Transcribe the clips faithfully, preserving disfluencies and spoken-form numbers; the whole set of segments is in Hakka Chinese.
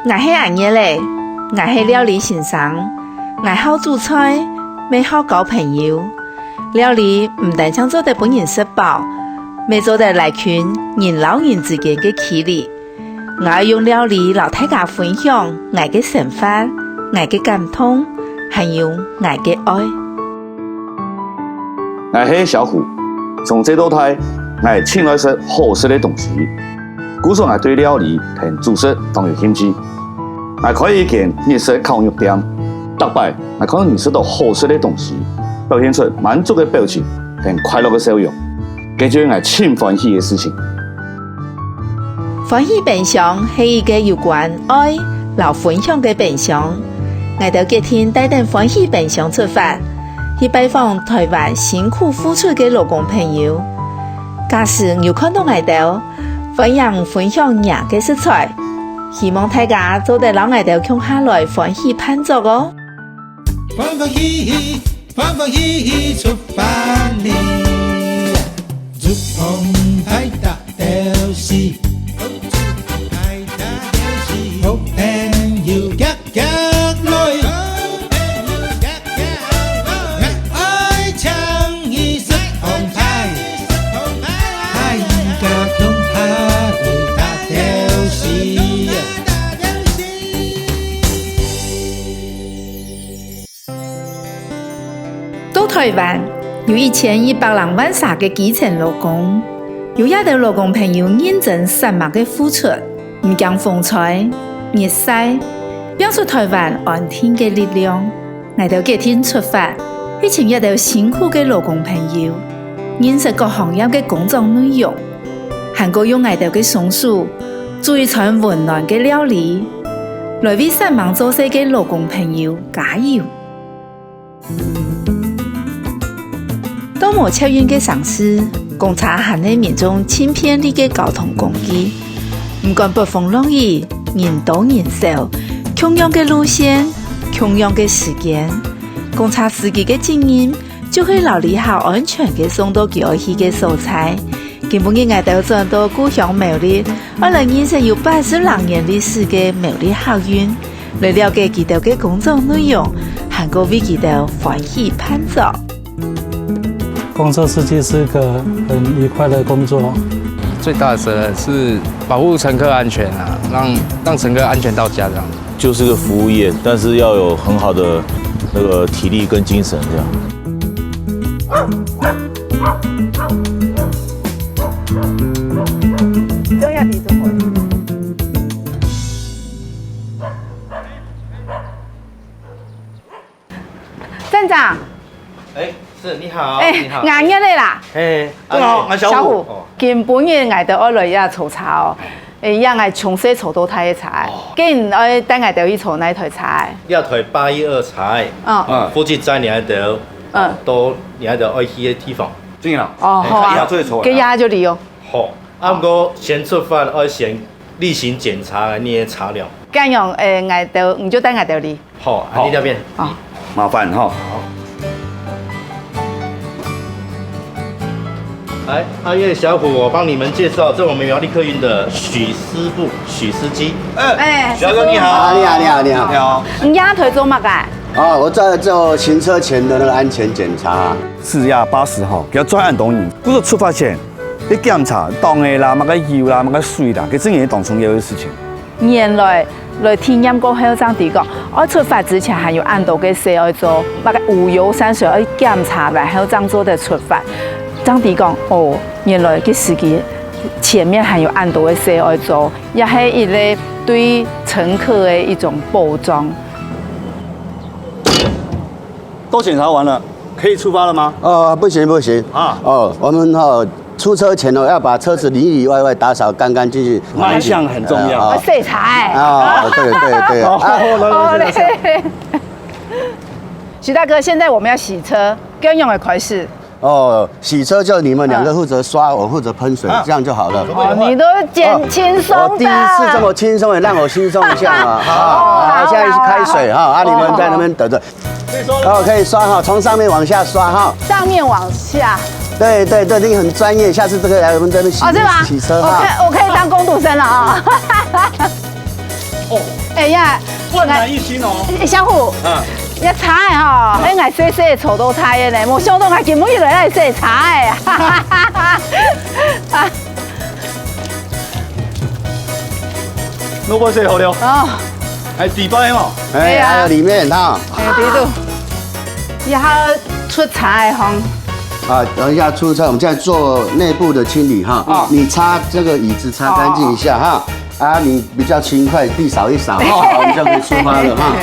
𠊎係阿月仔，𠊎係料理先生，𠊎好煮菜，乜好交朋友。料理毋單淨做得分人食飽，乜做得拉近人摎人之間个距離。 𠊎愛用料理摎大家分享𠊎个生活、𠊎个感動，還有𠊎个愛。𠊎係小虎，從細到大，𠊎盡愛食好食个東西，故所𠊎對料理同煮食當有興趣。𠊎開一間日式烤肉店，逐擺𠊎看到人食到好食个東西，表現出滿足个表情同快樂个笑容，這就係𠊎盡歡喜个事情。 歡喜冰箱係一個有關愛摎分享个冰箱。𠊎兜決定帶等歡喜冰箱出發，去拜訪臺灣辛苦付出个勞工朋友。假使你有看到𠊎兜，歡迎分享若个食材，希望大家做得摎𠊎兜共下來歡喜辦桌哦！歡歡喜喜，歡歡喜喜出發哩！ 竹筒大大條絲，好朋友遽遽來，愛請你食紅菜，大家共下來大條絲。 到臺灣，有一千一百零萬儕个基層勞工，有這兜勞工朋友認真殺猛个付出，毋驚風吹、日曬，拚出臺灣安定个力量。𠊎兜決定出發，去尋這兜辛苦个勞工朋友，認識各行業个工作內容，還過用𠊎兜个雙手，煮一餐溫暖个料理，來為殺猛做事个勞工朋友加油。 到無捷運个城市，公車還係民眾盡便利个交通工具。毋管北風落雨，人多人少，共樣个路線，共樣个時間，公車司機个責任就係摎旅客安全个送到佢愛去个所在。今晡日𠊎兜轉到故鄉苗栗，愛來認識有八十零年歷史个苗栗客運。 來了解佢兜个工作內容，還過為佢兜歡喜辦桌。公車司機是一個很愉快的工作。最大的責任是保護乘客安全啊，讓，讓乘客安全到家這樣子。就是個服務業，但是要有很好的那個體力跟精神這樣。站長，哎，是，你好，哎，你好。𠊎月仔啦。哎，你好，啊，小虎。小虎，哦。今晡日𠊎兜愛來這坐車哦，哎，這𠊎從細坐到大个車，哦。今日愛帶𠊎兜去坐哪台車？這台八一二車，嗯。哦，負責載你兜，嗯。到你兜愛去个地方。真个啊？哦，哎，好啊。這坐，這就利用。好，啊，毋過先出發愛先例行檢查你个車輛。恁樣，哎，𠊎兜，你就帶𠊎兜哩。 好，啊，你這邊。哦。麻煩哈。好。來，阿月、小虎，我幫你們介紹，這我們苗栗客運的許師傅、許司機。哎，哎，小哥你好。啊，你好，你好，你好。你好。你這台做麼个？啊，我在做行車前的那個安全檢查。是呀，巴士哈，不要載恁多人，故所出發前，你檢查擋仔啦、麼个油啦、麼个水啦，這真係當重要的事情。 原來來體驗過後正知講，愛出發之前還有恁多个事愛做，麼个五油三水愛檢查，然後正做得出發。正知講，哦，原來个司機前面還有恁多个事愛做，也係一個對乘客个一種保障。都檢查完了，可以出發了嗎？哦，不行，不行。啊。哦，我們哈，出車前哦，要把車子裡裡外外打掃乾乾淨淨。賣相很重要。哎，哦。洗車。啊，對，對，對。哦，啊。來，來，來，來。好嘞。徐大哥，現在我們要洗車，該用的開始。哦，洗車就你們兩個負責刷，啊。我負責噴水，啊。這樣就好了。哦，你都撿輕鬆的。哦，我第一次這麼輕鬆的，讓我輕鬆一下嘛。好，好，好，現在是開水哈，好，好。啊，你們在那邊等著。 哦，可以刷哈，從上面往下刷哈。上面往下。對，對，對，你很專業，下次這個來我們這邊洗，哦，對嗎？洗車哈。我可以，我可以當工讀生了啊。哦，哎呀，萬難一心哦。哎，小虎，啊。這茶仔吼，啊。哎，𠊎洗洗就做得个呢，無想到𠊎今晡日來洗茶仔啊。蘿蔔洗好了。哦。哎，底包嘛。哎，對啊。還有裡面哈。哎，對對。然後出茶仔吼。啊，等一下出茶，我們現在做內部的清理哈。哦。你擦這個椅子，擦乾淨一下哈。哦。啊，你比較勤快，地掃一掃哈，好，我們就可以出發了哈。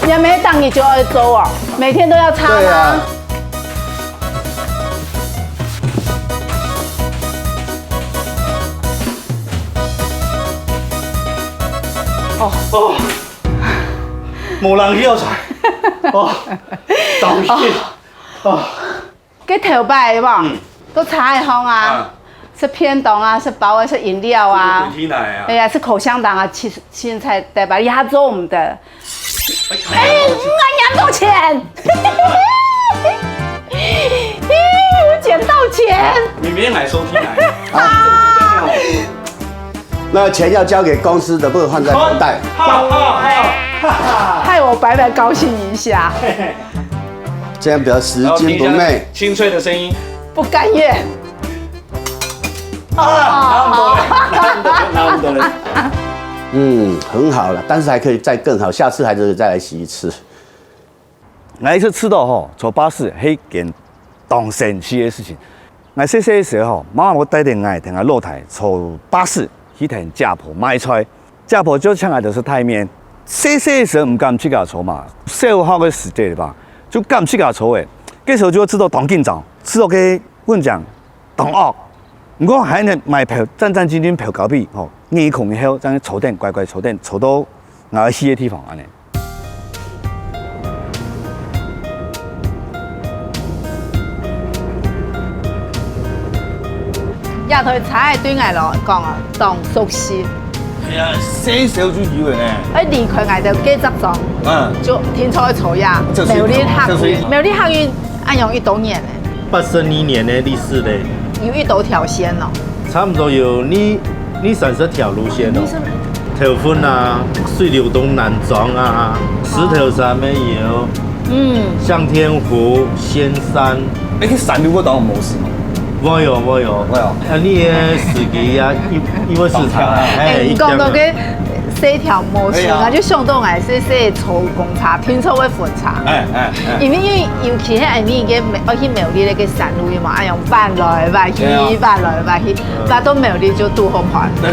也沒等你就要走哦，每天都要擦嗎？對啊。哦。哦。 無人要菜。哦，當心。哦。該頭擺有無？嗯。都茶仔行啊，啊。食便當啊，食包啊，食飲料啊。對，對，對，啊。哎呀，食口香糖啊，青，青菜蛋白，也做毋得。哎，哎，我撿到錢。我撿到錢。明明來收聽來的。啊。 那錢要交給公司的，不能放在口袋。哈哈哈哈哈！害我白白高興一下。這樣比較拾金不昧。然後聽一下清脆的聲音。不甘願。啊，那麼多人，那麼多人，那麼多人。嗯，很好了，但是還可以再更好，下次還是再來洗一次。 𠊎一直知道吼，坐巴士係一件當神奇个事情。𠊎細細个時候吼，媽媽會帶等𠊎同𠊎老弟坐巴士去同姐婆買菜。姐婆就請𠊎食大麵。細細个時候毋敢自家坐嘛，小學个時節吧，就敢自家坐誒。該時候就知道當緊張，知道該運將當惡。毋過還能買票，戰戰兢兢票交畀，吼，耳空以後，正坐等，乖乖坐等，坐到𠊎愛去个地方，恁呢。 這台車仔對𠊎來講啊，當熟悉。哎呀，細小就有了呢。愛離開𠊎兜該隻庄，嗯。就停車坐呀，就是苗栗客運。就是苗栗客運恁樣幾多年了？八十二年个歷史了。有幾多條線哦？差不多有二，二三十條路線哦。二三十。頭份啊，水流洞南庄啊，石頭山也有。 嗯。向天湖、仙山。哎，該山路會當有模式嗎？會有，會有。會有。啊，你个司機啊，一，一位市場啊，哎，哎，你講到該一點啊。這條模式啊，哎呀。就想到𠊎細細坐公車，停車位分叉。哎，哎，哎。因為，因為尤其係你个愛去苗栗該山路嘛，哎呀，彎來彎去，對啊。彎來彎去，嗯。彎到苗栗就堵好盤。對。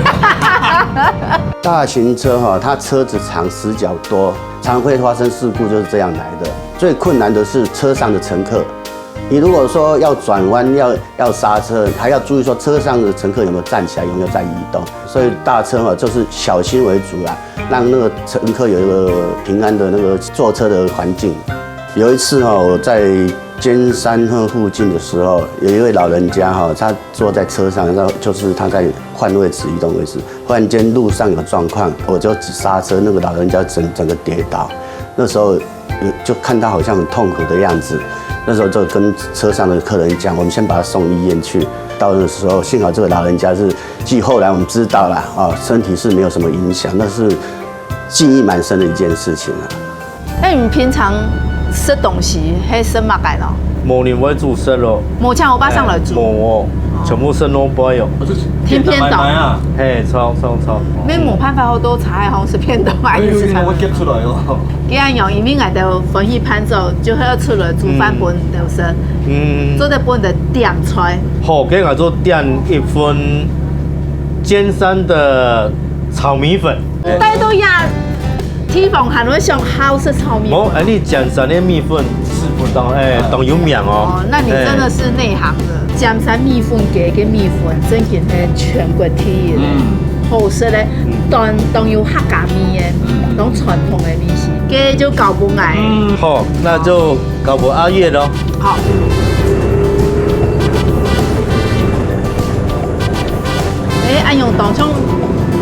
大型車哈，它車子長，死角多， 常會發生事故就是這樣來的。最困難的是車上的乘客，你如果說要轉彎，要，要剎車，還要注意說車上的乘客有沒有站起來，有沒有在移動。所以大車嘛，就是小心為主啦，讓那個乘客有一個平安的那個坐車的環境。有一次哈，我在尖山那附近的時候，有一位老人家哈，他坐在車上，然後就是他在換位置、移動位置，忽然間路上有狀況，我就急剎車，那個老人家整，整個跌倒。那時候，呃，就看他好像很痛苦的樣子，那時候就跟車上的客人講，我們先把他送醫院去。到那時候，幸好這個老人家是，據後來我們知道啦，啊，身體是沒有什麼影響，那是記憶蠻深的一件事情啊。 那你平常食東西係食麼个呢？無人會煮食咯。無請歐巴桑來煮。哎，無哦，全部食外背哦。哦，就是點外賣啊。訂便當。嘿，著，著，著。無辦法，好多茶仔行食便當啊，哎喲，一直食。我夾出來哦。這樣樣，因為𠊎兜歡喜伴奏，就係愛出來煮飯分人食，嗯。做得分人點菜。好，今日做點一份尖山的炒米粉。 帶到這地方還會想好食炒米粉。無，哎，你尖山个米粉，當，哎，當有名哦。哦，那你真的是內行人。哎。尖山米粉街个米粉，正經係全國第一个，嗯。好食个，嗯。當，當有客家味个，嗯。當傳統个味緒，該就交分𠊎。嗯，好，那就 交分阿月咯。好。哎，恁樣當像，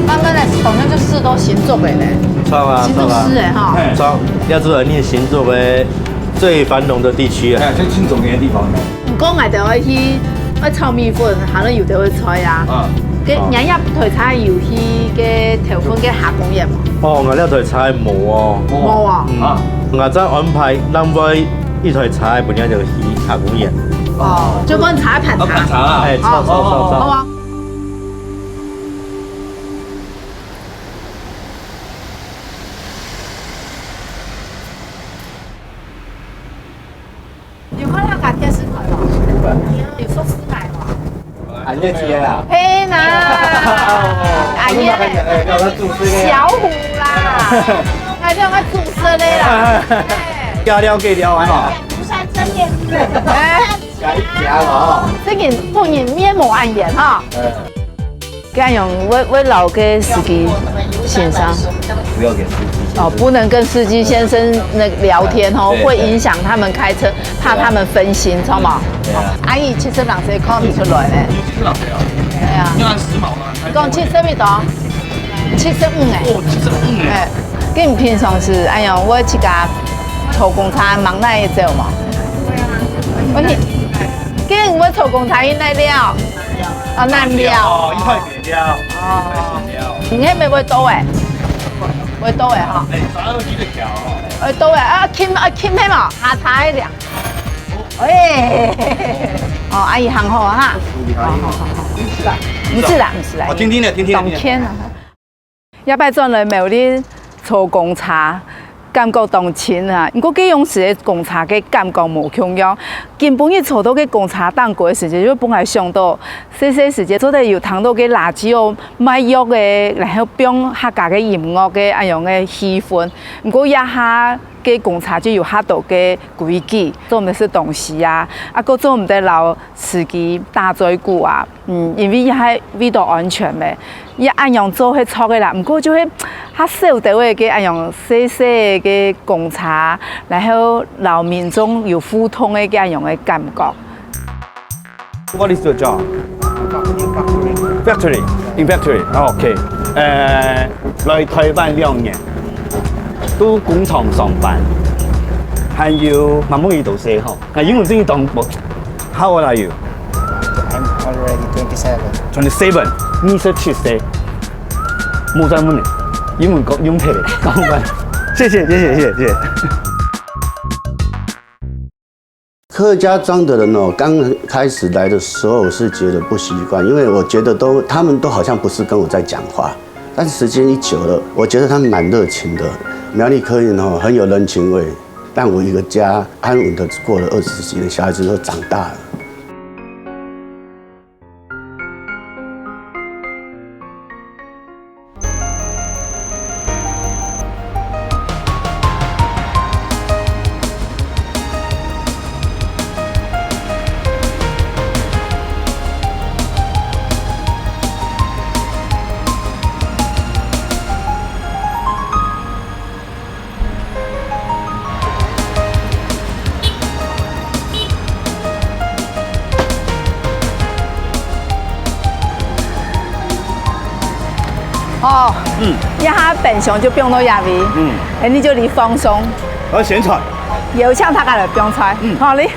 慢慢來，當像就駛到新竹个咧。著啊，新竹市个哈。著啊。嘿。著，這就係你新竹个最繁榮个地區啊。哎，最盡重要个地方呢。毋過𠊎兜愛去，愛炒米粉，還有有兜个菜啊。啊。該，哦。你這台車有去該頭份个夏公園無？哦，𠊎這台車無哦。無哦。嗯。啊。𠊎正安排另外一台車分你就去夏公園。哦，就分車盤哦，盤查啦。哎，走，走，走，走。好啊。有看到客家電視台無？有熟識𠊎無？ 恁樣子啊？係啦，哎呀，哎，要不要注射个？小虎啦，哎，要不要注射个啦？要了解了，哎嘛。廬山真面目。哎，假一假了哦。這个不能面膜按言哈。嗯。這樣會，會老个司機先生。不要給司機先生。哦，不能跟司機先生那聊天哦，對，對。會影響他們開車。 怕他們分心，知道嗎？對啊。阿姨七十零歲看毋出來呢。七十零歲啊？對啊。你看時髦嗎？你講七十幾多？七十五哎。哦，七十五哎。哎，你平常時，哎呀，𠊎自家坐公車，吂哪會走嘛？𠊎，你，你會坐公車去哪尞？哦，哪尞？哦，一塊別尞。哦。一塊別尞。你那邊會多哎？會多哎哈。哎，早上記得調哦。會多哎，啊，輕，啊，輕係嘛？下車个尞。 喂，哦，阿姨行好啊哈。好，好，好，好。毋使啦。毋使啦，毋使啦。哦，定定个，定定个，當天啊。這擺轉來苗栗坐公車，感覺當親啊。毋過該央時个公車个感覺無共樣。今晡日坐到該公車頂高个時節，就分𠊎想到，細細時節做得有聽到該radio賣藥个，然後放客家个音樂个恁樣个氣氛。毋過這下 該公車就有較多个規矩，做毋得食東西啊，啊，還做毋得摎司機打嘴鼓啊。嗯，因為這係為著安全咩。這恁樣做係著个啦，毋過就係較少兜仔个恁樣細細个公車，然後摎民眾有互動个該恁樣个感覺。 What is your job? Factory. In factory. OK. 呃，來台灣兩年，在工廠上班，還有慢慢一度細吼。啊，英文真係當無。How old are you? I'm already twenty-seven. Twenty-seven. 二十七歲。無再問了，英文講用忒了，講完。謝謝，謝謝，謝謝，謝謝。 客家庄的人哦，剛開始來的時候，我是覺得不習慣，因為我覺得都，他們都好像不是跟我在講話，但是時間一久了，我覺得他們蠻熱情的。苗栗客運哦，很有人情味，讓我一個家安穩的過了二十幾年，小孩子都長大了。 哦，嗯。這下冰箱就放到這位，嗯。哎，你就來放鬆。我要選菜。邀請大家來放菜，嗯。好嘞。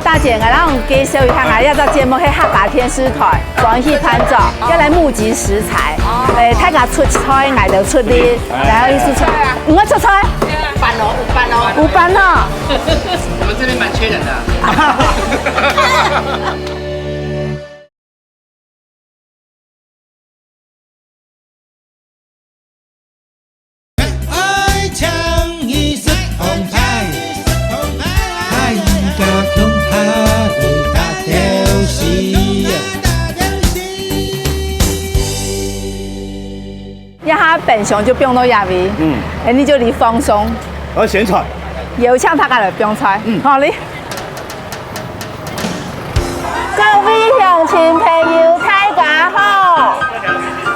大姐，𠊎摎你介紹一下啊，這隻節目係客家電視台，歡喜探長，愛來募集食材，誒，大家出菜，𠊎兜出力，然後一起出，你愛出菜？有辦哦，有辦哦。有辦哦。我們這邊蠻缺人的啊。 這下冰箱就放到這位，嗯。哎，你就來放鬆。我要選菜。邀請大家來放菜，嗯。好嘞。 各位鄉親朋友，大家好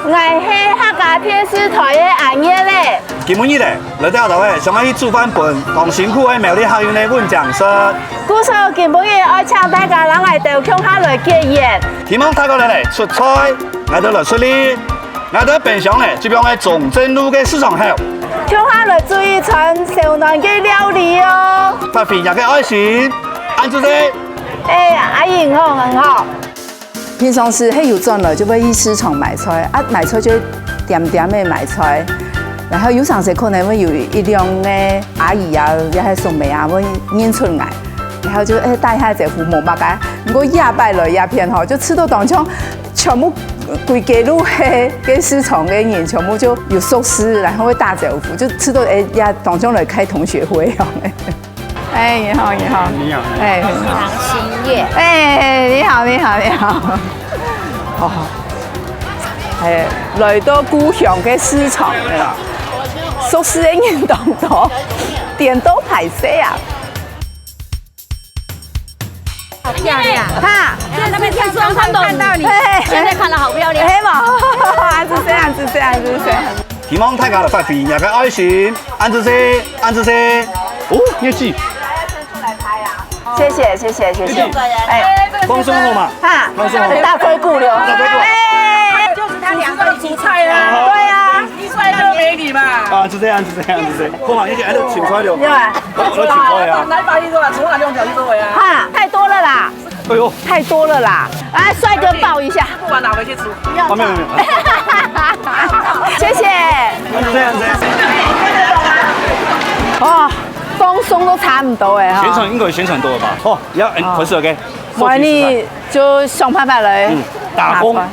！𠊎係客家電視台个阿月咧。今晡日咧，來到這位，想愛去煮飯分當辛苦个苗栗客運个運將食。故所今晡日愛請大家摎𠊎兜共下來結緣。希望大家來咧出菜，𠊎兜來出力。 𠊎兜冰箱呢，就放在中正路个市場口。共下來煮一餐燒暖个料理哦。發揮若个愛心，恁仔細。哎，阿姨，你好，你好。平常時係有轉來就會去市場買菜，啊，買菜就會恬恬仔買菜。然後有常時可能會有一兩個阿姨啊，也係叔姆啊，會認出𠊎，然後就，哎，打下招呼無麼个。毋過這擺來這片吼，就試著當像全部歸街路个，个市場个人全部就有熟識，然後會打招呼，就試著，哎，也當像來開同學會樣。 哎，你好，你好。你好，你好。哎，你好。唐心月。哎，你好，你好，你好。哦，哎，來到故鄉个市場了，熟識个人當多，顛倒歹勢啊。好漂亮。哈。哎呀，那邊剛剛看到你，嘿嘿嘿。現在看了好漂亮。嘿嘛，恁仔細，恁仔細，恁仔細。 希望大家來發揮若个愛心，恁仔細，恁仔細。哦，業績。謝謝，謝謝，謝謝。哎，放鬆好嘛？哈，放鬆好。大推鼓了。大推鼓。哎，就是他兩个主菜啊。對啊。一帥哥美女嘛。啊，就這樣，就這樣，就這樣。好嘛，業績，哎，請出來了。有啊。我，我請出來啊。來吧，一個啦，從哪用腳去周圍啊？哈，太多了啦。 哎呦，太多了啦！來，帥哥抱一下。不管拿回去吃。哦，沒有沒有。謝謝。這樣子。哦，放鬆都差不多哎哈。現場應該有宣傳到了吧？哦，要，哎，哦。開始OK。我呢就想辦法來。嗯，打工。打工。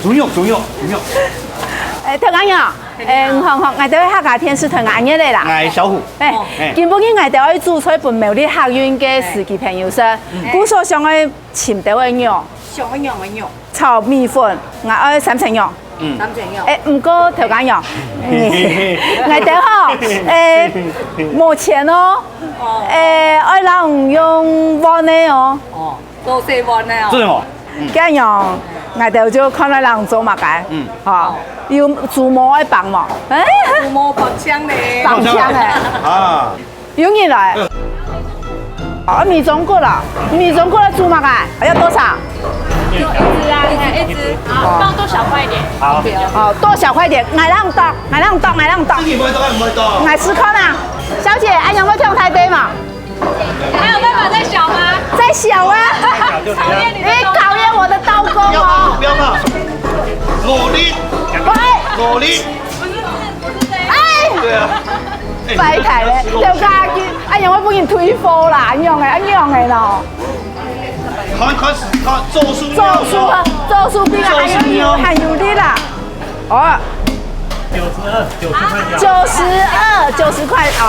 豬肉，豬肉，豬肉。哎，特工呀。 誒，你好，你好，𠊎兜係客家電視台，𠊎阿月仔啦。𠊎小虎。誒，誒。今晡日𠊎兜愛煮菜分苗栗客運个司機朋友食，嗯。故所想愛尋兜个肉。想愛仰个肉？炒米粉，𠊎愛三層肉。嗯。三層肉。誒，毋過頭家娘，嗯，𠊎兜吼，誒，無錢哦。哦。誒，愛摎你用換个哦。哦。 做細碗个哦。做什麼？嗯。恁樣，𠊎兜就看你人做麼个。嗯。吼，有豬毛愛綁無？豬毛綁槍呢。綁槍誒。啊。有人來。嗯。哦，米中骨啦，米中骨愛煮麼个？還要多少？就一隻啊，一隻，哦。放剁小塊一點。好。哦，剁小塊一點，𠊎來剁，𠊎來剁，𠊎來剁。自己不會剁，不會剁。來試看啊，小姐，恁樣會忒大隻嘛？ 還有辦法再小嗎？再小啊！考驗你的刀工。你考驗我的刀工哦。不要怕，不要怕。努力。喂。努力。不是，不是，不是這樣。哎。對啊。哎，拜託咧，你這樣子，哎呀，𠊎分你推波啦，恁樣誒，恁樣誒咯。看，看，看，做事要有。做事啊，做事比較還有，做事要有。還有力啦。 哦。九十二，九十塊錢。九十二，九十塊哦。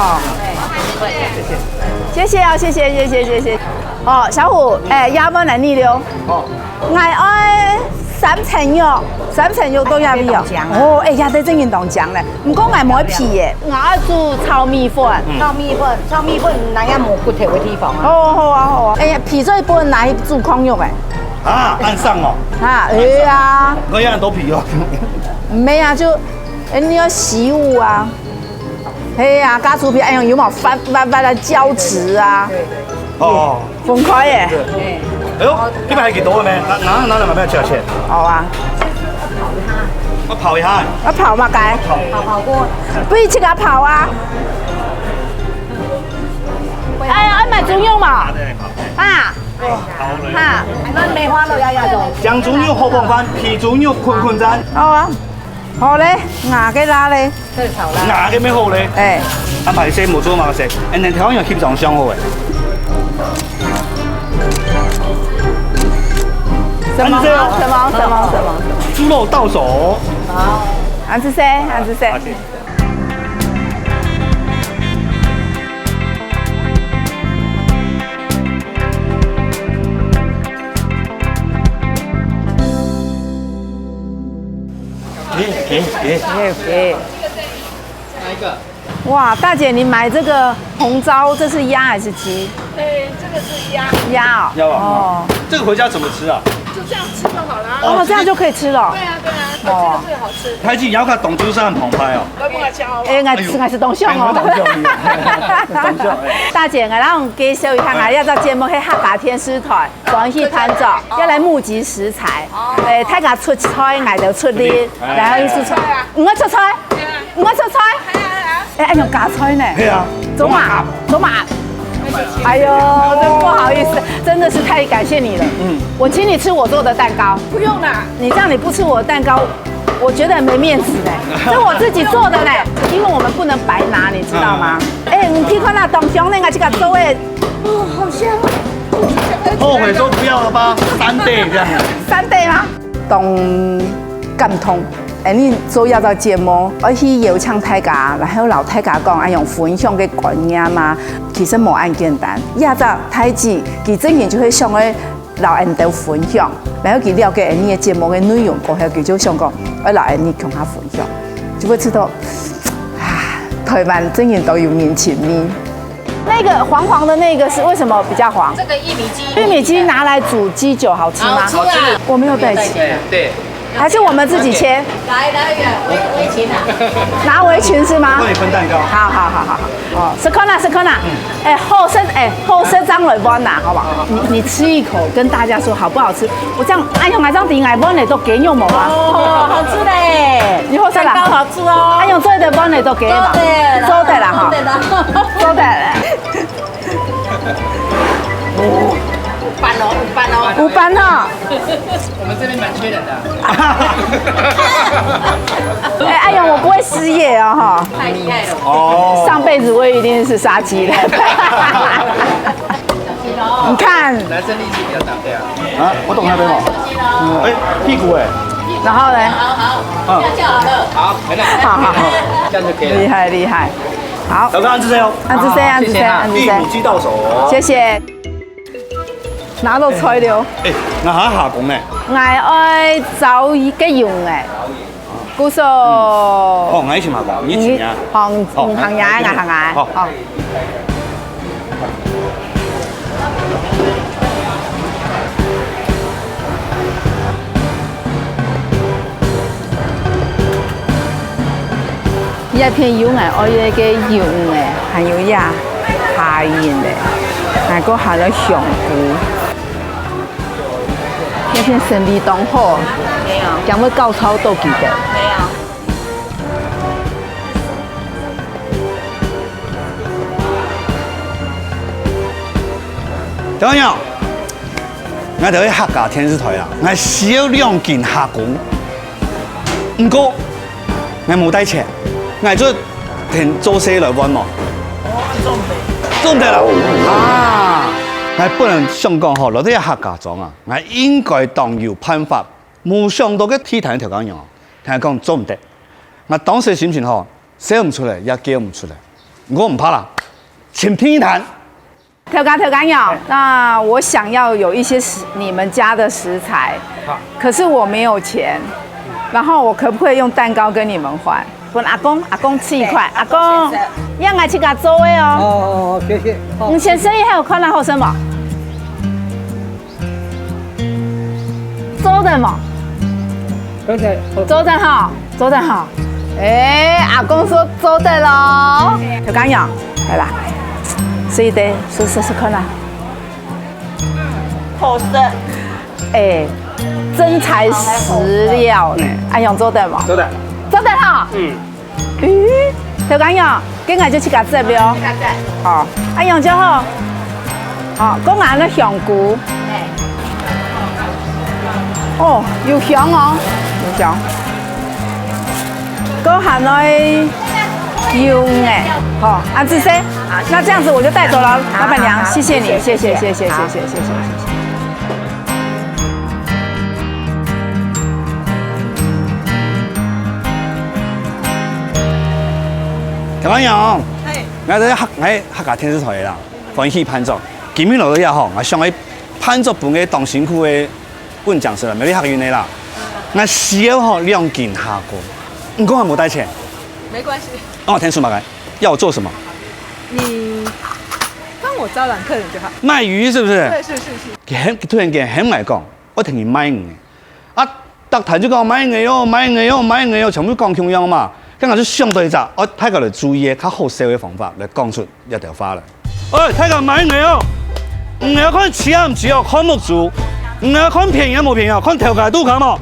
謝謝哦，謝謝，謝謝，謝謝。哦，小虎，誒，也無難你了。哦。𠊎愛三層肉，三層肉都要你哦。哦，誒，也得正經當講咧。毋過𠊎無皮耶，𠊎愛煮炒米粉。嗯。炒米粉，炒米粉，哪有無骨頭个地方啊？好啊，好啊，好啊。哎呀，皮最不能拿去煮炕肉誒。啊，恁傷哦。啊，哎呀。𠊎也多皮哦。 毋係啊，就，誒，你愛洗滬啊。係啊，加豬皮，哎呀，有無發，發，發了膠質啊？哦。分開耶。對。哎呦，這邊還幾多呢？拿，拿，拿兩個沒有加錢。好啊。我跑一下。我跑嘛，該。跑，跑過。不如自家跑啊。哎呀，愛買豬肉嘛。啊。哈。那梅花鹿要要走。香豬肉好棒棒，皮豬肉捆捆讚。好啊。 好咧，𠊎个啦咧。這炒啦。𠊎个乜好咧。哎。安排先無做麼个事，哎，恁樣調味熹上香好誒。什麼？什麼？什麼？什麼？什麼？豬肉到手。好。恁仔細，恁仔細。好，謝謝。 給，給，給。給，給。哪一個？哇，大姐，你買這個紅糟，這是鴨還是雞？對，這個是鴨。鴨哦。鴨哦。哦。這個回家怎麼吃啊？就這樣吃就好了。哦，這樣就可以吃了。對啊，對啊，哦。這個最好吃。大姐，你要看董先生很澎湃哦。我不敢講哦。哎，𠊎，哎呦。𠊎係當想哦。哎，當想，哎。大姐，𠊎來介紹一下，哎。𠊎這隻節目係客家電視台。 歡喜贊助，要來募集食材。哦。誒，大家出菜，𠊎就出力，出力，哎。然後一起出。你愛出菜？你愛出菜？哎，恁樣加菜呢？係啊，做嘛？做嘛？哎呦，真不好意思，真的是太感谢你了。嗯，我请你吃我做的蛋糕。不用啦，你这样你不吃我的蛋糕，我觉得很没面子呢。这我自己做的呢，因为我们不能白拿，你知道吗？哎，你去看那东西，那个这个座位，哦，好香。后悔说不要了吧，三 day 这样。三 day 吗？当感动。哎，你做這隻節目，愛去邀請大家，然後摎大家講，愛用分享个觀念嘛，其實無恁簡單。這隻大姊，佢真正就係想愛摎𠊎兜分享，然後佢了解𠊎个節目个內容過後，佢就想講，愛摎𠊎共下分享，就會知道，啊，台灣真正都有人情味。那個黃黃的那個是為什麼比較黃？这个玉米鸡，玉米鸡拿来煮鸡酒好吃吗？好吃啊。我没有带钱，对，还是我们自己切？来来，围围裙啊。拿围裙是吗帮？你分蛋糕。好好好好好。哦，是看啦是看啦。哎，后生哎后生张蕊弯呐，好不好？你你吃一口，跟大家说好不好吃？我这样，哎呀，我这样顶来弯嘞，都给肉毛啊。哦，好吃嘞。你后生啦。蛋糕好吃哦。哎呦，做的弯嘞都给嘛。做得啦做得啦哈。做得啦。做得啦。有班哦，有班哦。有班哈。我们这边蛮缺人的。哎，哎呦，我不会失业哦哈。太厉害了。哦，上辈子我一定是杀鸡的。你看，男生力气比较大，对啊。啊，我懂那边哦。哎，屁股哎，然后呢？好，很好，好好好，这样就可以了。厉害厉害。好，老哥，按这样哦。按这谁？按这谁？按这谁？玉米鸡到手哦。谢谢。拿到菜了，哎，那还下工呢？我愛找一个用哎，故所。哦，我一起买吧，你请啊。好，行呀，行呀，好。好。 這片有𠊎愛个个油呢，還有這蝦仁呢，還過還有香菇。這片生理當好，驚會搞臭到佢兜。等一下， 𠊎兜係客家電視台啊，𠊎需要兩斤蝦公。毋過，𠊎無帶錢，𠊎就同做事來換無？做毋得。做毋得啦！啊！𠊎本來想講吼，來到這客家庄啊，𠊎應該當有辦法，無想到个地攤頭家娘，同𠊎講做毋得。𠊎當時心情吼，笑毋出來，也叫毋出來。毋過毋怕啦，請第二攤。 頭家，頭家娘，那我想要有一些食，你們家的食材，可是我沒有錢，然後我可不可以用蛋糕跟你們換？分阿公，阿公吃一塊，阿公，讓我自家做的哦。哦，謝謝。你先生意還有看到後生無？做得無？剛才做得哈，做得哈。哎，阿公說做得咯。頭家娘，來啦，試一下，試試試看啦。好吃。哎，真材实料呢，阿勇做得無？做得。做得哈。嗯。咦，頭家娘，今日就自家做了。哦，阿勇就好。哦，講完了香菇。哦，有香哦，有香。 都還愛用哎，好，啊，志生，那這樣子我就帶走了，老闆娘，謝謝你，謝謝，謝謝，謝謝，謝謝，謝謝。頭家娘，𠊎在客，𠊎客家電視台个啦，歡喜潘總。今日來到這吼，𠊎想愛潘總分个當辛苦个 分講師啦，苗栗客運个啦。𠊎需要吼兩斤蝦公，毋過𠊎無帶錢。沒關係。哦，聽說麼个？要我做什麼？你幫我招攬客人就好。賣魚是不是？對，是是是。佢很突然間很愛講，我同佢賣魚。啊，逐攤就講賣魚哦，賣魚哦，賣魚哦，全部講共樣嘛。剛剛就想到一隻，哦，大家來注意个較好笑个方法來講出 這條話了。哎，大家買魚哦！你愛看市啊毋市哦，看目珠。你愛看便宜無便宜哦，看頭家肚看無。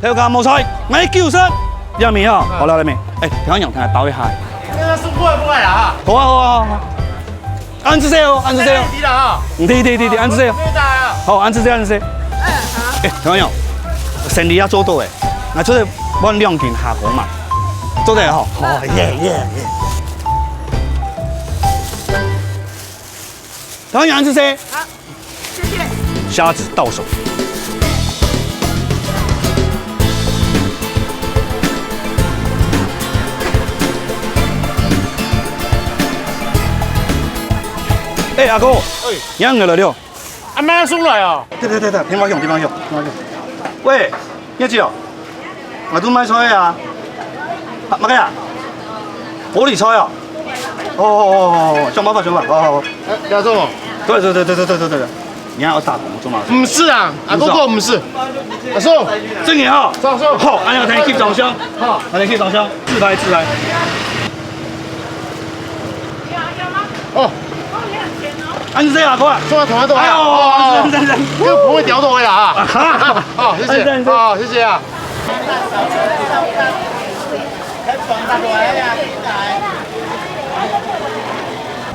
頭家無菜，買九十。這面哦，好了，這面。哎，頭家娘，同𠊎包一下。過來，過來啊！好啊，好啊，好啊。恁仔細哦，恁仔細哦。你啦啊！對，對，對，對，恁仔細哦。好，恁仔細，恁仔細。哎，聽朋友，生理也做到誒，𠊎出去換兩斤蝦公嘛，做得吼。好，耶耶耶！聽朋友，恁仔細。好。 蝦子到手。哎，阿哥，哎，你仰來了？阿姆送來啊？對對對對，電話響，電話響，電話響。喂， 月姐哦，𠊎都賣菜啊。啊，麼个啊？玻璃菜啊？哦哦哦哦，想辦法想辦法，好好好。哎，亞總哦。對對對對對對對對，你還要打工做嘛？毋係啊，阿哥哥毋係。阿叔，正經哈。叔叔。好，哎呀，來，給掌聲。好，來，給掌聲，自拍自拍。 哦。恁仔細啊，哥啊。送到同學都哎呀，哦，哦，哦。這個不會掉到位了啊。啊哈。哦，謝謝。哎，對，對。哦，謝謝啊。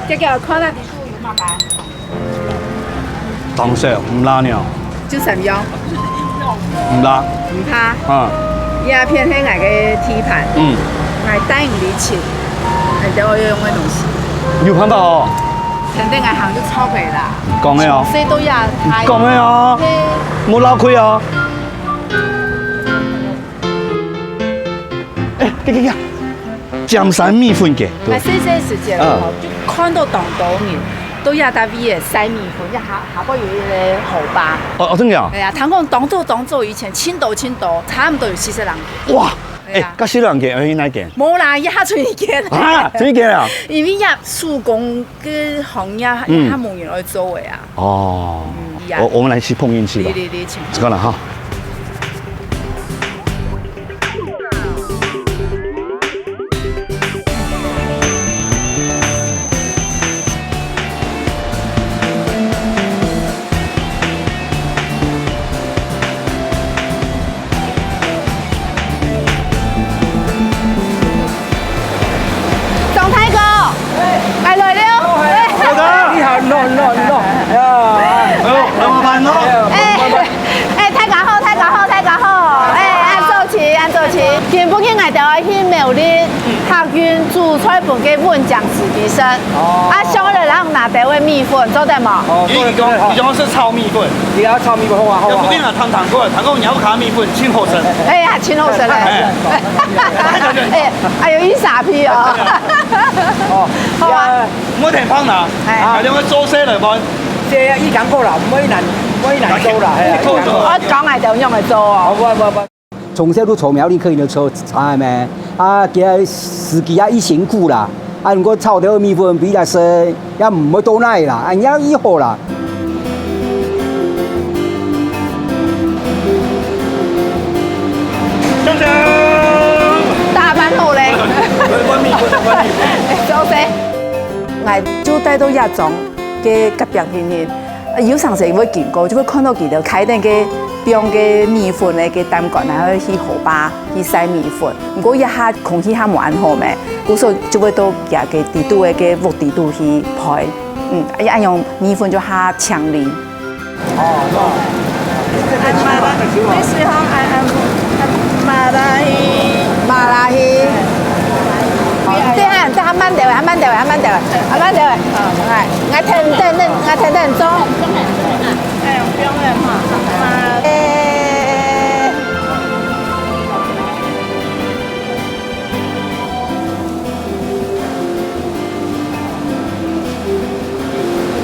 姐姐，看下底肚有麼个？ 當少，毋罅呢？就三樣。毋罅。毋怕。啊。這片係𠊎个地盤。嗯。𠊎帶你去尋，𠊎兜愛用个東西。有辦法哦。肯定𠊎行就超過啦。講个哦。從細到大。講个哦。嘿。莫漏氣哦。哎，這个呀。 尖山米粉个，對。𠊎細細時節吼，嗯。就看到當多人，都也在位个曬米粉，也下，下背有一個河壩。哦，哦，真个啊？對啊，聽講當早當早以前，盡多盡多，差毋多有四十人間。哇！對啊。哎，該四十人間，有哪間？無啦，也下出一間。啊，出一間啊？因為也手工个行業，嗯。也無人愛做个啊。哦。嗯，呀。我，我們來去碰運氣吧。對，對，對，請。這個了哈。 張大哥，𠊎來了。大哥。你好，你好，你好，你好。呀。哎呦，來麻煩咯。哎，哎，大家好，大家好，大家好。哎，恁早起，恁早起。今晡日𠊎兜愛去苗栗客運煮菜分个搵江司機先生。哦。啊，想愛來摎拿兜个米粉，做得無？哦，做得，做得，好。你，你想要食炒米粉？你要炒米粉，好啊，好啊，好啊。哎，不定啊，談談過，談過你要卡米粉，盡好食。哎呀，盡好食嘞。哎。哎，哎呦，一傻逼哦。哦，好啊。呀。 毋好忒胖啦，哎。啊，你愛做事來無？這一講過啦，毋會難，毋會難做啦，係啊，你講做。一講過。我講𠊎兜仰會做哦。哦，不，不，不。從小都坐苗栗客運个車站咩？啊，佢个司機啊，已辛苦啦。啊，如果炒兜米粉分佢食，也毋會多耐啦，啊，也已好啦。 香香。打扮好咧。做事。𠊎就戴到這種个隔壁鄰鄰，啊，有常時會經過，就會看到佢兜開等个放个米粉个个擔竿，然後去河壩去曬米粉。毋過這下空氣還無恁好咩，故所就會到佢个底肚个个屋底肚去焙。嗯，啊，恁樣米粉就較清脆。 哦，哦。你是講，哎，哎，馬拉希。馬拉希。等下，等下，慢兜仔，慢兜仔，慢兜仔，慢兜仔。哎，𠊎等等，𠊎等等做。哎，不用了嘛。哎。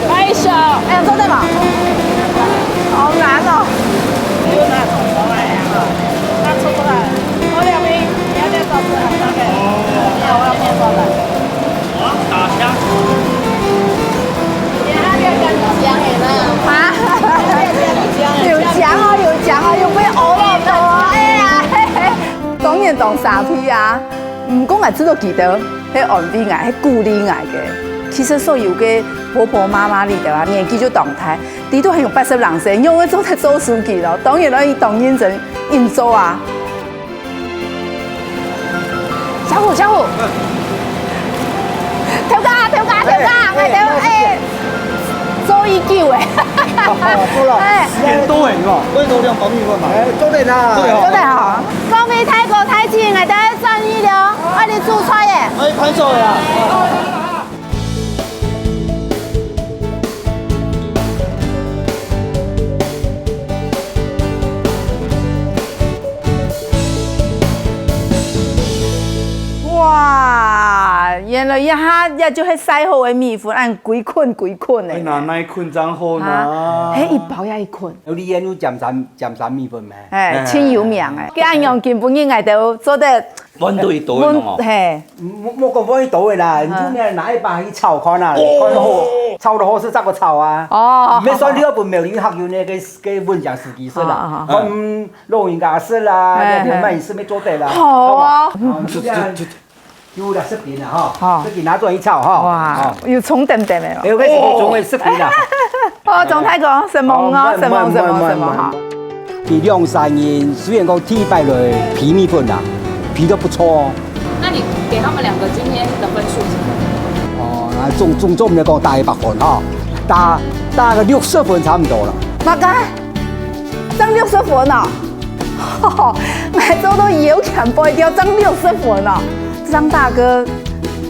拍手，哎，做得嗎？好難哦。拿出來，我兩邊，你要再找出來，OK。那我要放上來。哇，打槍。啊？有獎哦，有獎哦，有被overload哦，哎呀，嘿嘿。當然當沙鼻啊。 毋過𠊎知道佢兜係安慰𠊎，係鼓勵𠊎个。其實所有个婆婆媽媽裡頭啊，年紀就當大，佢都還有八十零歲，仰會做得做書記咯？當然愛當認真運作啊。小虎，小虎，大哥，𠊎兜，哎，做已久哎。哦，做了。哎。時間到哎，你看。我也做兩包米粉嘛。哎，做得啦。對哦。做得好。各位大哥大姊，𠊎兜轉去了，愛你煮菜耶。哎，拍手呀。 哇，原來這下這就係曬好个米粉，恁歸捆歸捆个。哎，拿哪捆正好呢？啊，係一包也一捆。有你也有尖山，尖山米粉咩？哎，哎。真有名哎。該恁樣今晡日𠊎兜做得 搵到一兜个喏。嘿。莫，莫講搵一兜个啦，嗯。你就拿一把去炒看啊，哦。看好，炒到好勢再過炒啊。哦。毋係算你愛分苗栗客運个，个，个運將司機食啦，哦，哦，哦。分老人家食啦，哎，該，哎。買食乜做得啦，好啊。好無？好，你這樣有了食品了哈，好。自己拿轉去炒哈。哇，好。有蔥點點个哦。哎，有个是蔥个食品啦。 哦，鍾大哥，承蒙哦，哦，承蒙，承蒙，承蒙，承蒙哈。佢兩儕人雖然講第一擺來批米粉啦，批得不錯哦。那你給他們兩個今天的分數是什麼？哦，那總，總，總來講打一百分哈，打，打個六十分差不多了。麼个？正六十分啊？𠊎做到腰纏背吊，正六十分啊！張大哥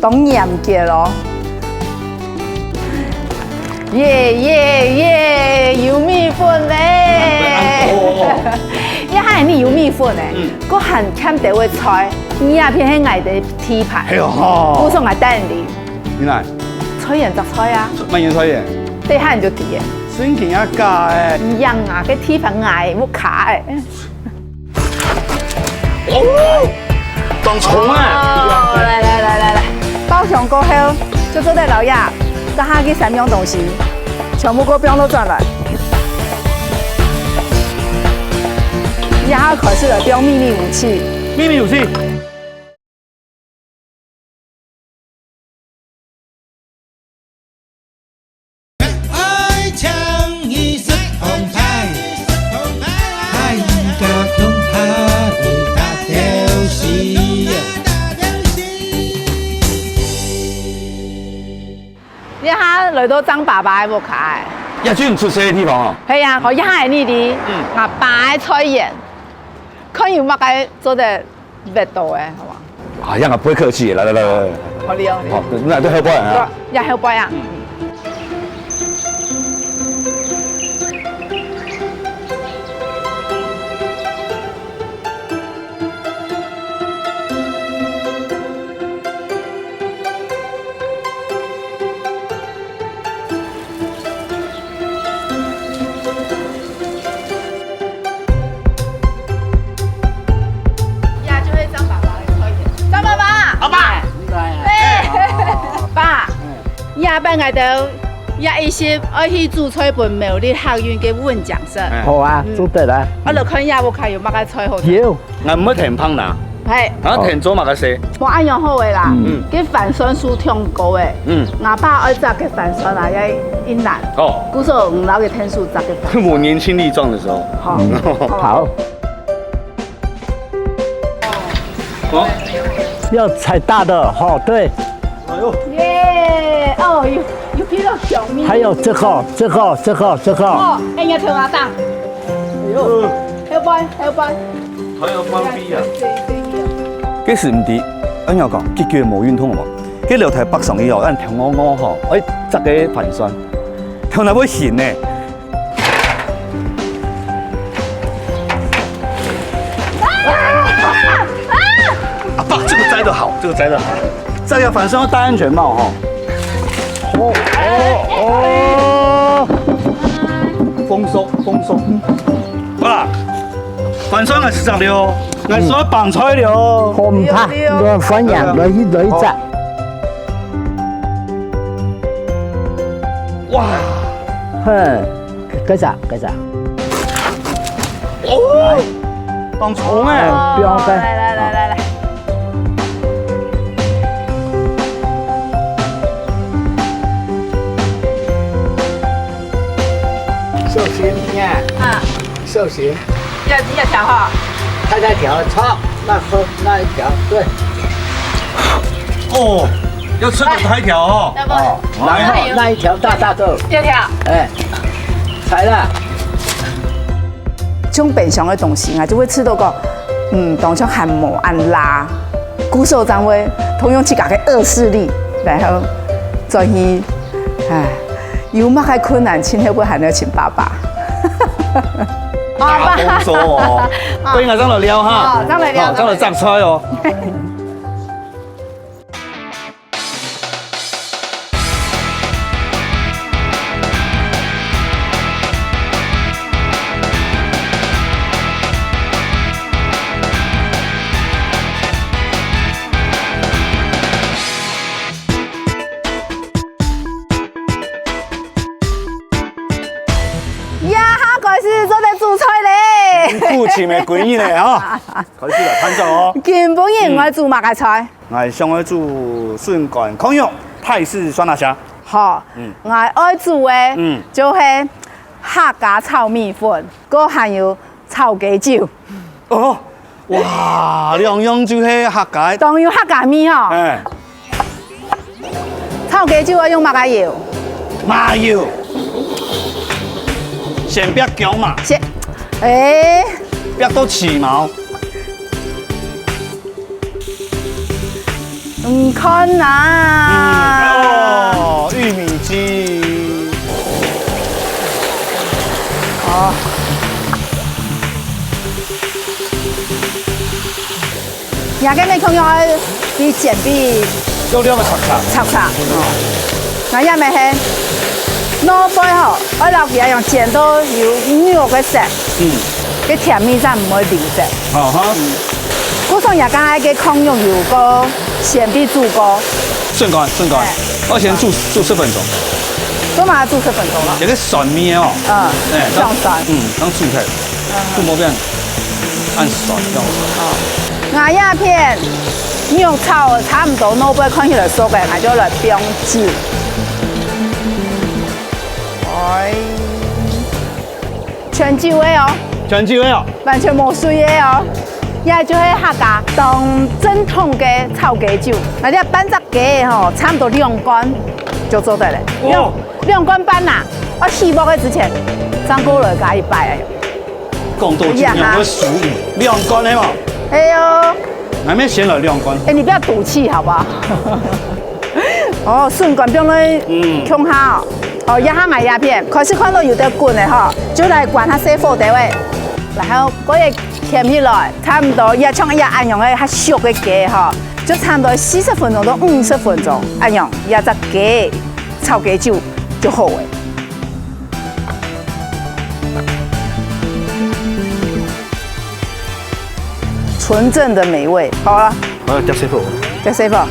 當嚴格哦。 耶耶耶，有米粉咧！哦。這下你有米粉咧，嗯。還欠兜个菜，你這片係𠊎个地盤。係哦。故所𠊎帶你。你來。菜園摘菜啊。麼个菜園？等下你就知咧。真个啊假个？一樣啊，該地盤𠊎屋下个。 哦，當重啊！哦，來來來來來，爆香過後，就做得撈呀。這下這三樣東西，全部給我放到轉來。這下開始來放秘密武器。秘密武器。 這下來到張爸爸个屋下欸。這就你出世个地方哦。係啊，𠊎這下个呢，嗯。𠊎爸个菜園，看有麼个做得 味道欸，好無？啊，這樣啊，不會客氣，來來來來來。好哩哦。好，那就後背啊。對，也後背啊。嗯。 這就係張爸爸个菜園。張爸爸！阿爸！對。爸，這擺𠊎兜也一息愛去煮菜分苗栗客運个運將食。好啊，嗯。做得啊。啊，來看一下屋下有麼个菜好食。有。 𠊎毋會跈棒啦。係。𠊎跈做麼个事？無恁樣好个啦。嗯。該番檨樹忒高欸。嗯。𠊎爸愛摘个番檨啊，也一難。哦。故所𠊎摎佢𢯭手摘个番檨。我年輕力壯的時候。好。嗯。好。好。要採大的，好，對。哎喲。耶，哦，有，有看到小咪咪。還有這個，這個，這個，這個。哦，哎呀，頭啊，當。哎喲。後背，後背。 還有放屁啊！該時毋知，恁樣講，結結無運動無？該樓梯北上去哦，恁頭昂昂吼，哎，摘个番檨，頭那會眩呢。阿爸，這個摘得好，這個摘得好，摘个番檨要戴安全帽吼。哦哦哦！豐收，豐收。好啦。 番檨𠊎識摘了，𠊎識愛放菜了。好，毋怕，對，對。你歡迎，來去，來去摘。哇！嘿，該摘，該摘。哦，當重欸。哦，不要該。來來來來來。小心呀。啊。 小心。要，要挑哈。太太挑，错，那好，那一条，对。哦，要吃个大條哦。要不哦，然後那一條大大个，這條。哎，裁啦。像冰箱个東西啊，就會試著講，嗯，當像還無恁罅，故所正會動用自家个惡勢力，然後轉去，哎，有麼个困難，盡後會還愛請爸爸。大豐收哦，不應該這樣聊哈，哦，這樣來聊哦，這樣來摘菜哦。 呀，開始做得煮菜咧！父親的歸日咧哈，開始了，攤手哦。今晡日愛煮麼个菜？ 𠊎想愛煮筍乾炕肉、泰式酸辣蝦。好，𠊎愛煮个，嗯，就係客家炒米粉，過還有炒雞酒。哦，哇，兩樣就係客家。當有客家味吼。哎，炒雞酒愛用麼个油？麻油。先煏薑嘛。先，哎，煏到起毛。 你看呐，哦，玉米雞。哦，你个面孔要比剪壁要兩个叉叉。叉叉哦。那也没黑，蘿蔔吼，愛摎佢用剪到有肉个色，嗯，个甜味才毋會流失。哦哈。 故所也講愛个炕肉油過，先煏煮過。順乾，順乾，哎我先煮煮十分鐘。做嘛煮十分鐘了？這個蒜味哦，嗯，哎，上山。嗯，當煮開，煮無變，按蒜這樣子。哦，𠊎這片肉炒差毋多，蘿蔔看起來熟个，𠊎就來放酒。哎，全酒个哦。全酒个哦。 完全無水个哦。這就係客家當正統个炒雞酒。𠊎這半隻雞吼，差毋多兩罐就做得了。哦兩罐半吶，愛起鑊个之前，正過來加一擺。講到這樣，我屬於兩罐个嘛。哎喲，還沒先來兩罐。哎，你不要賭氣好不好？哦，順乾放在嗯共下哦。哦，這下𠊎這片，開始看到有點滾了吼，就來關下細火兜仔，然後過一 添起來，差毋多也像也恁樣个較熟个雞吼，就差毋多四十分鐘到五十分鐘，恁樣這隻雞炒雞酒就好了。純正的美味，好了，我要掉水果。再細火。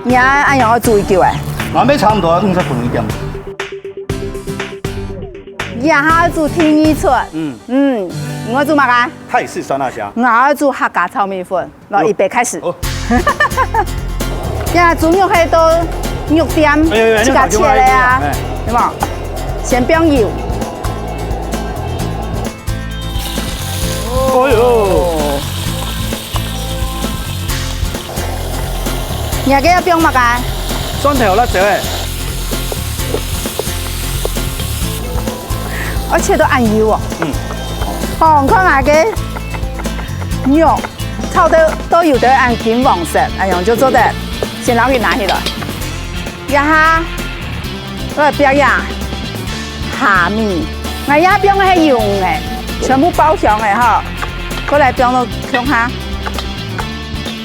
你啊，恁樣愛煮幾久哎？我們差不多五十分鐘。這下愛煮第二出。嗯，嗯，你愛煮麼个？泰式酸辣蝦。我愛煮客家炒米粉。 來，預備開始。哦。呀，豬肉係到肉店哎呀呀自家切个啊哎，有無？先放油，哎呦，你還要放麼个？蒜頭、辣椒哎。愛切到恁幼哦。嗯。哦，你看𠊎个肉炒到都有點恁金黃色，恁樣就做得先摎佢拿起來。這下，我來煏呀，蝦米，𠊎這放个係魷魚，全部爆香个吼，過來放到共下。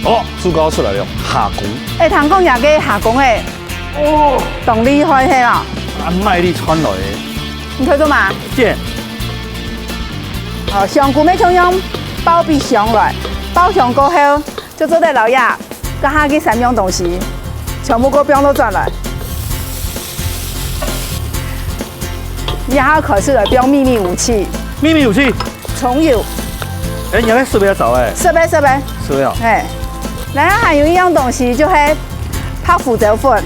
哦，豬膏出來了，蝦公。哎，聽講這个蝦公哎，哦，當厲害係哦。啊，賣力傳來的。你看到嗎？姐，哦，香菇乜共樣爆起香來，爆香過後就做得摎這，這下个三樣東西全部過放到轉來。這下開始來放祕密武器，祕密武器。蔥油。哎，你還在設備要找哎，設備，設備。設備啊。哎，然後還有一樣東西就係白胡椒粉，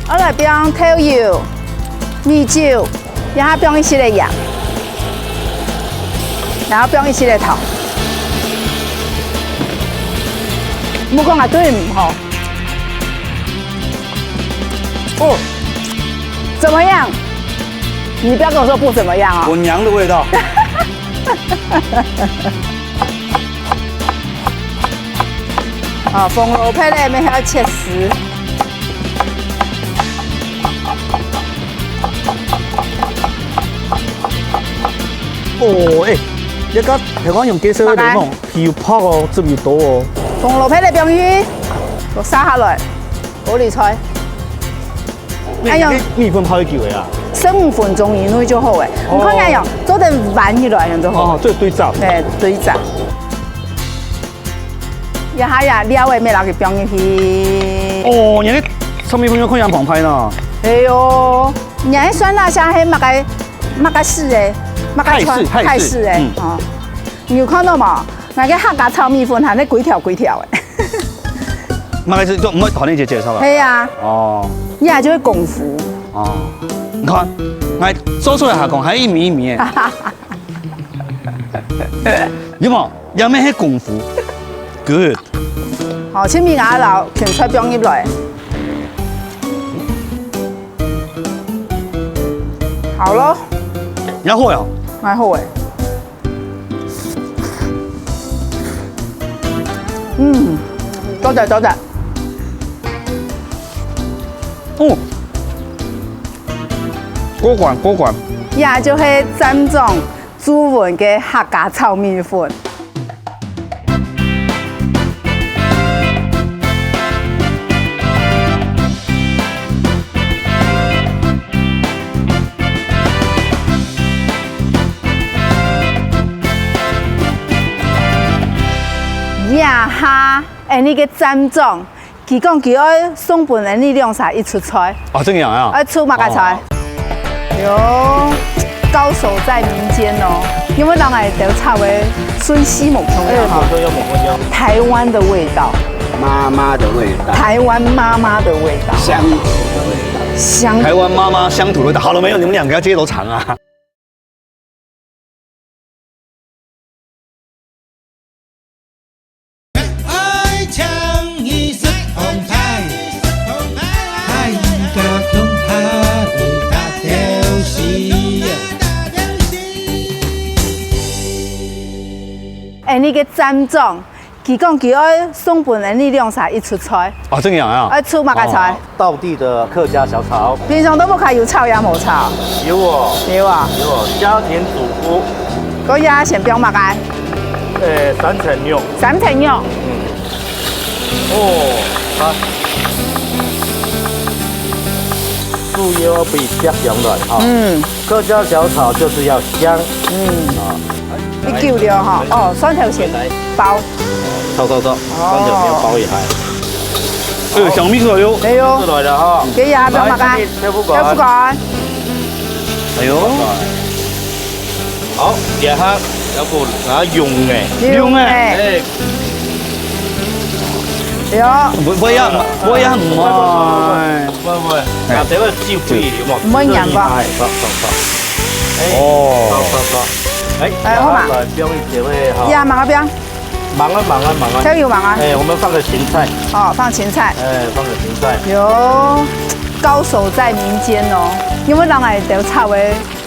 我來放豆油、米酒，然後放一息个鹽，然後放一息个糖。莫講啊，對毋好。哦，怎麼樣？你不要跟我說不怎麼樣啊。我娘的味道。啊，紅蘿蔔咧，乜愛切絲。哦，欸，你个頭殼用雞絲會點講？ 皮有薄哦，汁有多哦。紅蘿蔔个放入去，落沙下來，高麗菜。哎呀，米粉泡幾久个啊？十五分鐘以內就好誒。哦。你看看呀，做得彎起來，恁樣就好。哦，這有堆雜。對，堆雜。這下呀，料个乜拿去放入去。哦，你个炒米粉要看樣澎湃呢。哎喲，你个酸辣蝦係麼个麼个絲誒，麼个川，泰式，泰式，泰式誒，嗯。哦。 你有看到無？𠊎个客家炒米粉還係規條規條誒。麼个意思？就毋會同你姐姐炒啊？係啊。哦。這就係功夫。哦。你看，𠊎做出來還講，還一米一米誒。有無？這乜係功夫。Good。好，切米芽摎芹菜放入來。好咯。也好呀。蠻好誒。 嗯，多謝，多謝。哦，過關，過關。這就係站長朱文个客家炒米粉。 這下，𠊎俚个站長，佢講佢愛送分𠊎俚兩儕一出菜。哦，真个啊？愛出麼个菜？哦。喲，高手在民間哦。有無人來調查个順序無共樣哈？哎，無共樣，無共樣。台灣的味道。媽媽的味道。台灣媽媽的味道。鄉土的味道。鄉土。台灣媽媽鄉土的味道。好了沒有？你們兩個要接頭唱啊。 愛請你食紅菜，大家共下來打掉時。哎，你个站長，佢講佢愛送分𠊎俚兩儕一出菜。哦，真个啊？愛出麼个菜？哦。 道地的客家小炒。平常都屋下有炒也無炒？有哦。有啊。有哦，家庭主婦。該也先放麼个？呃，三層肉。三層肉。嗯。哦，好。豬油要比較香軟哈。嗯。客家小炒就是要香。嗯。啊。 一九六哈，哦，蒜頭先包。炒炒炒，蒜頭先包一下。哎呦，香味出來喲。哎呦，出來了哈。這也放麼个？來，豆腐乾。豆腐乾。哎呦。好，這下要不拿用的。用的。哎。哎呦。不，不要，不要嘛。 不會，不會，哎。啊，這个就可以，哇，毋會軟个。哎，好，好，好。哦。好，好，好。哎，哎，好嘛。然後來放一些味哈。呀，慢慢放。慢慢，慢慢，慢慢。加油，慢慢。哎，我們放個芹菜。哦，放芹菜。哎，放個芹菜。喲，高手在民間哦。有無人來調查个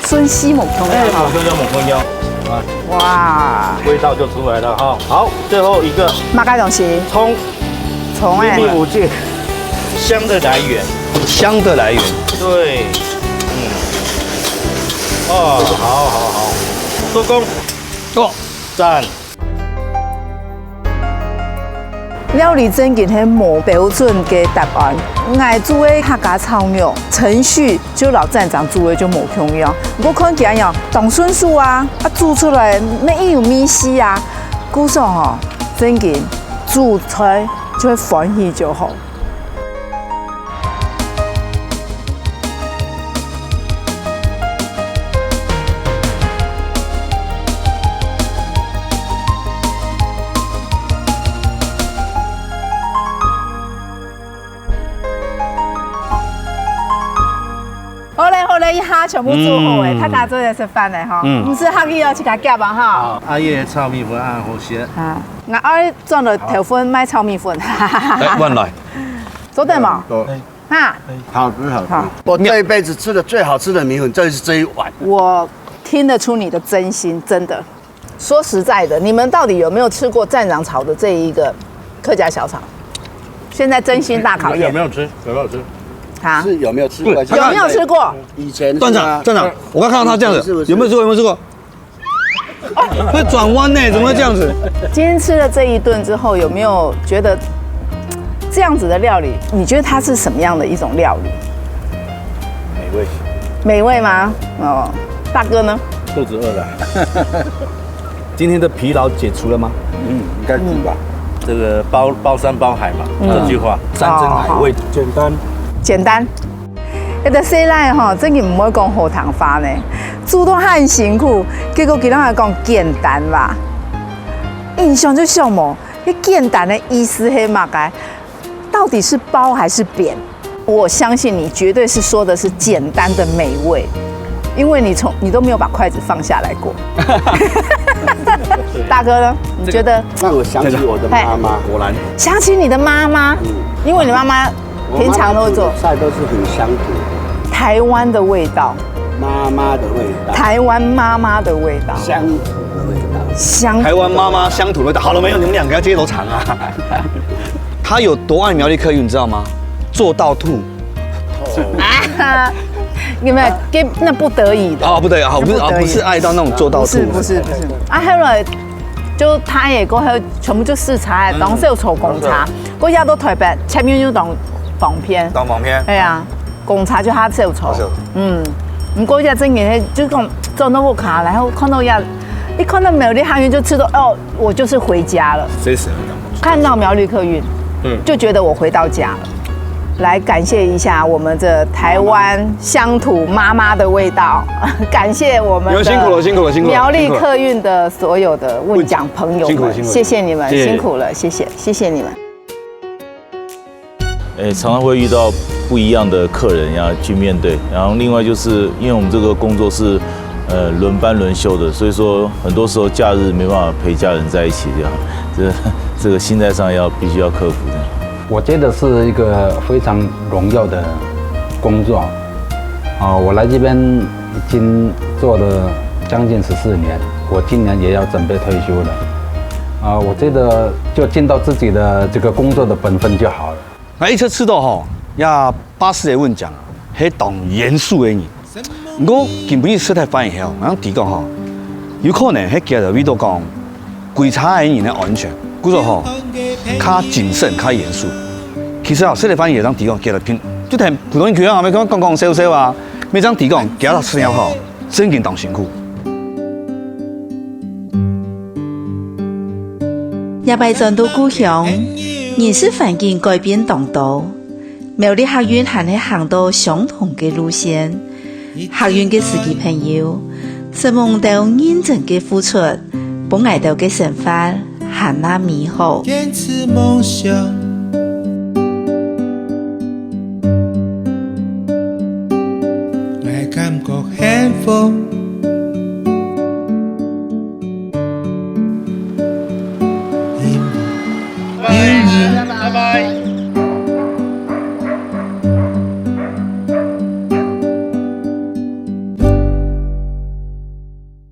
順序無共樣哈？哎，無共樣，無共樣。啊。哇。味道就出來了哈。好，最後一個。麼个東西？蔥。 蔥欸。秘密武器，香的來源。香的來源。對，嗯。哦，好，好，好。做工。哦。讚。料理正經係無標準个答案。𠊎煮个客家炒肉，程序就摎站長煮个就無共樣。毋過看起來哦，當順手啊，啊煮出來乜又有味緒啊。故所吼，正經 煮菜就會歡喜就好。好嘞，好嘞，一下全部做好誒，嗯。大家做得食飯誒吼，嗯。毋使客氣哦，自家夾啊哈。好，阿姨个炒米粉恁好食。啊，𠊎愛轉來頭份賣炒米粉。來，碗來。做得無？對。哈。好吃好吃。好。我这一辈子吃的最好吃的米粉，就是这一碗。我听得出你的真心，真的。说实在的，你们到底有没有吃过站长炒的这一个客家小炒？现在真心大考验。有没有吃？有没有吃？啊？是有没有吃过？有没有吃过？以前是啊。段长，段长，我刚看到他这样子，是不是？有没有吃过？有没有吃过？会转弯呢，怎么会这样子？今天吃了这一顿之后，有没有觉得这样子的料理，你觉得它是什么样的一种料理？美味。美味吗？哦，大哥呢？肚子饿了。今天的疲劳解除了吗？嗯，应该是吧。这个包，包山包海嘛，嗯。这句话。山珍海味。哦，好。简单。简单。 有兜細倈吼，真个毋會講好聽話呢，煮到恁辛苦，結果佢兜還講簡單吧。印象就想無，該簡單个意思係麼个？到底是包還是扁？我相信你絕對是說的是簡單的美味，因為你從，你都沒有把筷子放下來過。大哥呢？你覺得？让我想起我的妈妈。果然。想起你的妈妈，嗯。因为你妈妈平常都会做。我妈妈煮的菜都是很乡土的。台湾的味道。妈妈的味道。台湾妈妈的味道。乡土的味道。乡土的味道。台湾妈妈乡土的味道。好了没有？你们两个要接着唱啊。他有多爱苗栗客运，你知道吗？做到吐。啊，有没有？跟，那不得已的。哦，不得已，好，不是，哦，那不得已。不是爱到那种做到吐。不是，不是，不是。啊，后来就他也过后全部就视察，嗯。当时有坐公车，嗯。过去都台北，前面就当方便。当方便。对啊，公车就他只有坐。是。嗯，不过现在真的就讲坐那部卡，然后看到一下，一看到苗栗客运就知道，哦，我就是回家了。随时。看到苗栗客运，嗯。就觉得我回到家了。来感谢一下我们这台湾乡土妈妈的味道，感谢我们的你们辛苦了，辛苦了，辛苦了，苗栗客运的所有的问讲朋友们，辛苦了，辛苦了，辛苦了。谢谢你们，谢谢。辛苦了，谢谢，谢谢你们。诶，常常会遇到不一样的客人要去面对，然后另外就是因为我们这个工作是，呃，轮班轮休的，所以说很多时候假日没办法陪家人在一起，这样，这，这个心态上要必须要克服的。我觉得是一个非常荣耀的工作。啊，我来这边已经做了将近十四年，我今年也要准备退休了。啊，我觉得就尽到自己的这个工作的本分就好了。啊，一直知道吼，也巴士个运将啊，係当严肃个人。毋过今晡日实在发现吼，我想提讲吼，有可能係佢个味道讲， 开车个人个安全，故所吼，较谨慎、较严肃。其实啊，設立翻譯也当提供，其实平，就同普通人一样啊，没讲讲讲笑笑啊，没这样提供，其他事情吼，真正当辛苦。这擺轉到故鄉，人事環境改變當多，苗栗客運還係行到相同个路線。 客運个司機朋友，承蒙你兜認真个付出，分𠊎兜个生活還較美好。堅持夢想。𠊎感覺幸福。因為有你。拜拜。